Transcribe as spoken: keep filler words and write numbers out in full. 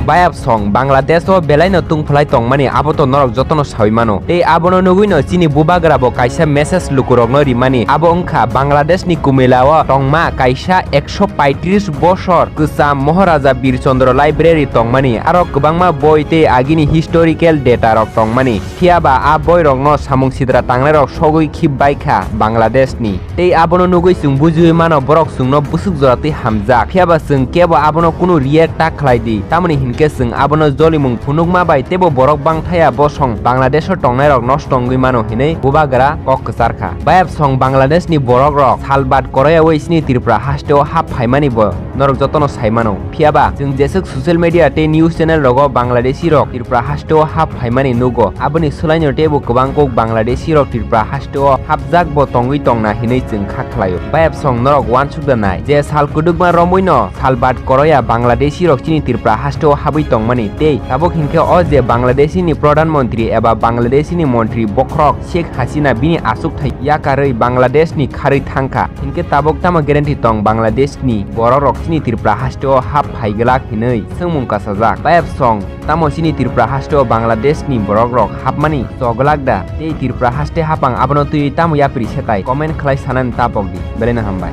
Bayap song Bangladesh o belai no tungphlai tongmani abo to norok jotono sawi mano. Tei abono nugwi no chini bubagra bo kaisa message lukurok no rimani. Abo wngkha Bangladesh ni Kumila o tongma kaisa ekso paitris bosor kwcham Moharaja Bir Chandra Library tongmani. Aro kwbangma boi tei agini historical data rok tongmani. Phiya ba a boirokno samung sidra tangnairok sogwi khib bai kha Bangladeshni. Tei abono nugwi chwng bujiwi mano borok chwngno bwswk jora twi hamjak. Phiya ba chwng kebo abono kunu react ta khlai di. Tamoni hinkhe chwng abono jolimung phunukma bai teibo borok bangthaya bosong Bangladesho tongnairok nosto wngwi mano hinwi bubagra kok kwchar kha. Bayap song Bangladeshni borokrok salbat koroyawi chini Tripura hasteo hap phaimani bo norok jotono sai mano. Phiya ba, chwng jeswk social media tei news channel rogo Bangladeshi rok Tripura hasteo hap phaimani nugo. Aboni swlaino teibo kwbang kuk Bangladeshi rok Tripura hasteo hapjak bo tongwi tongna hinwi chwng kha khlaio. Bayap song norok uansuk da nai je sal kwdwkma romwi no salbat koroya Bangladeshi rok chini Tripura hasteo habwi tongmani tei tabuk hinkhe o je Bangladeshi ni Pradhan Mantri eba Bangladeshi ni Mantri bokhorok Sheikh Hasina bini aswk thai yakarwi Bangladesh ni kharwi thangkha. Hinkhe tabuk tamo guarantee tong Bangladesh ni borok rok chini Tripura hasteo hap phai glak hinwi swngmung kasajak. Bayap song tamo chini Tripura hasteo Bangladesh ni borok rok hapmani chok glak da? Tei Tripura haste hapang abono twi tamo yapri setai comment khlai sanani tapok di. Belai no hambai.